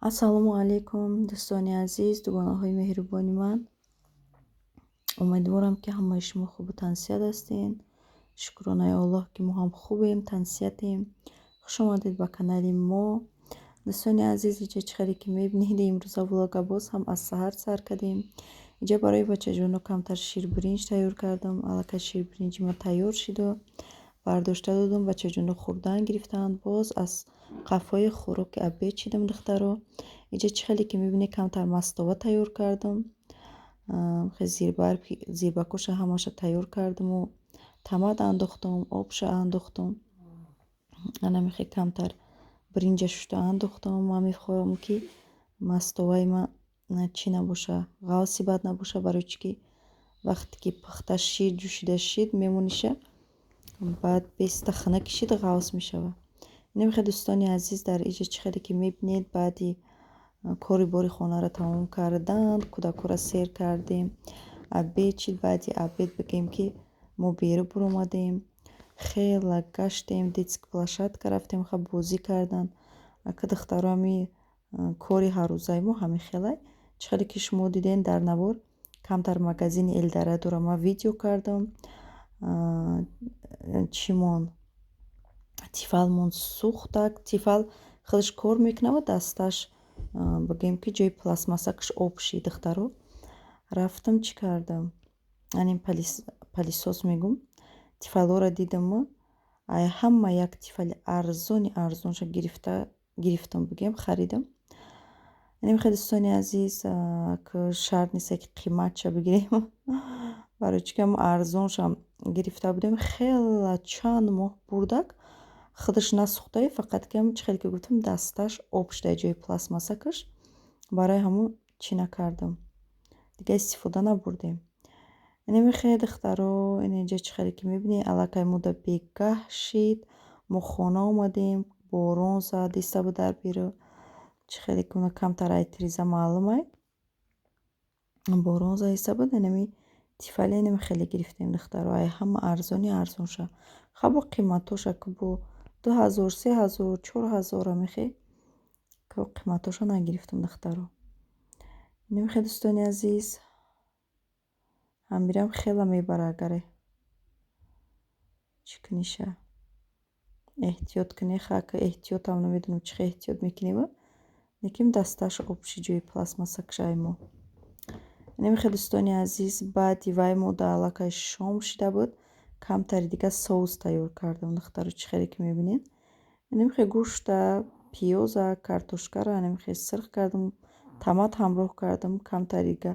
Ассалому алайкум, дӯстони азиз, дугонаҳои меҳрубони ман. Умедворам, ки ҳамаи шумо хубу тансиҳат ҳастед. Шукронаи Аллоҳ, ки мо ҳам хубем, тансиҳатем. Хуш омадед ба канали мо. Дӯстони азиз, иҷа чӣ хеле ки мебинед, имрӯза влога боз ҳам аз саҳар сар кардем. Иҷа барои бачаҷоно камтар ширбиринҷ тайёр кардам. Аллакай ширбиринҷи ма тайёр шиду бардошта додум, бачаҷоно хӯрдан гирифтанд. Боз аз қафои хӯроки обед чидам, духтаро. Иҷа чӣ хеле ки мебинед, камтар мастова тайёр кардам. Зирбакоша ҳамаша тайёр кардаму тамат андохтам, обша андохтам. Анамихе камтар биринҷа шушта андохтам. Ман мехоҳам, ки мастоваи ма чӣ набоша, ғавси бад набоша, барои чӣ ки вақте ки пухта шид, ҷӯшида шид, мемониша, баъд беста хунук шид, ғавс мешавад. Инамихе, дӯстони азиз, дар иҷа чӣ хеле ки мебинед, баъди кори бори хонаро тамом кардан, кӯдакҳоро сер кардем, обед шид. Баъди обед бигӯем, ки мо берун буромадем, хела гаштем, детский площадка рафтем, ха бозӣ кардан. Ака духтаро, ҳами кори ҳаррӯзаи мо ҳамин хелай. Чӣ хеле ки шумо дидем дар навор, камтар магазини Эльдорадоро ман видео кардам. Чимон Тефалмон сӯхтак. Тефал худаш кор мекунад ва дасташ, бигӯем, ки ҷои пластмассакаш об шид, духтаро. Рафтам, чӣ кардам? Анин пылесос мегӯм. Тефалҳоро дидаму ай ҳама як Тефали арзони арзонша гирифта гирифтам, бигӯем, харидам. Инамихе, дӯстони азиз, шарт нест, ки қиматша бигирем, барои чӣ ки ҳам арзоншам гирифта будем, хела чанд моҳ бурдак, худаш насӯхтае, фақат ки чӣ хеле ки гуфтам, дасташ об шуда ҷои пластмассакаш. Барои ҳамун чӣ накардам, дига истифода набурдем. Инамихе, духтаро, инҷа чӣ хеле ки мебинед, аллакай мудда бегаҳ шид, мо хона омадем, борон зад иста буд дар берун. Чӣ хеле ки камтар ай тиреза маълумай, борон зад иста буд. Инами Тефали инами хеле гирифтем, духтаро, ай ҳама арзони арзонша. Ха бо қиматоша ку бо 2000, 3000, 4000 амихе қиматоша нагирифтам, духтаро. Инамихе, дӯстони азиз, ҳамирам хела мебара, агаре чӣ куниша, эҳтиёт кунӣ. Хака эҳтиётам намедонам, чӣ хел эҳтиёт мекунем, лекин дасташ об шид ҷои пластмассакаш ай мо. Инамихе, дӯстони азиз, баъди вай мо да аллакай шом шида буд, камтари дига соус тайёр кардам, духтаро. Чӣ хеле ки мебинед, инамихе гӯшта, пиёза, картошкаро инамихе сирх кардам, тамат ҳамроҳ кардам, камтари дига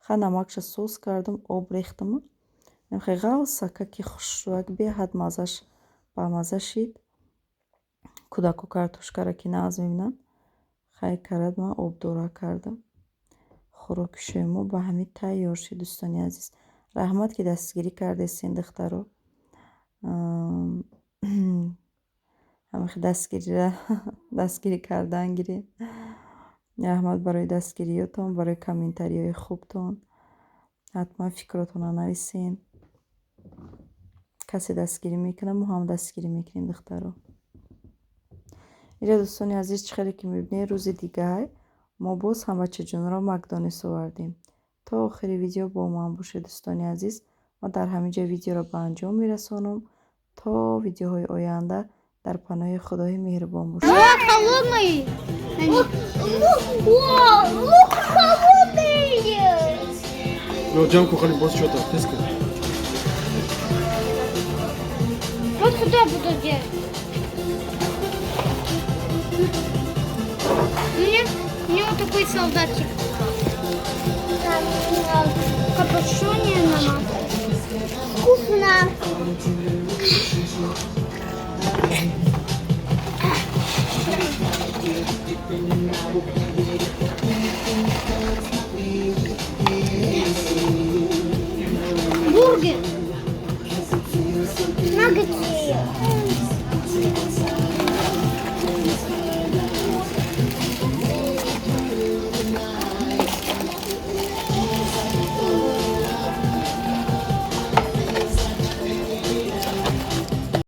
ха намакша сос кардам, об рехтам. Инамихе ғавсака ки хушрӯяк, беҳад маззаш бамазза шид. Кӯдако картошкаро ки нағз мебинанд, хай карад, ман обдора кардам. Хӯроки шои мо ба ҳамин тайёр шид, дӯстони азиз. Раҳмат, ки дастгирӣ кардесен, духтаро. Ҳамихе дастгирӣ кардан гиред. Раҳмат барои дастгириётон, барои комментариҳои хубтон. Ҳатман фикротонро нависен. Касе дастгирӣ мекунад, мо ҳам дастгирӣ мекунем, духтаро. Инҷа, дӯстони азиз, чӣ хеле ки мебинед, рӯзи дигар мо боз ҳам бачаҷонро Макдональдс овардем. То охири видео бо ман бошед, дӯстони азиз. Ман дар ҳамин ҷо видеоро ба анҷом мерасонам. То видеоҳои оянда дар паноҳи Худои меҳрубон бошед. Холодный. Лук холодный. Ну, ҷамъ ку хали, боз чота, тез кун. Вот сюда буду делать. У меня вот такой солдатик. Капюшоне на маске. Вкусно.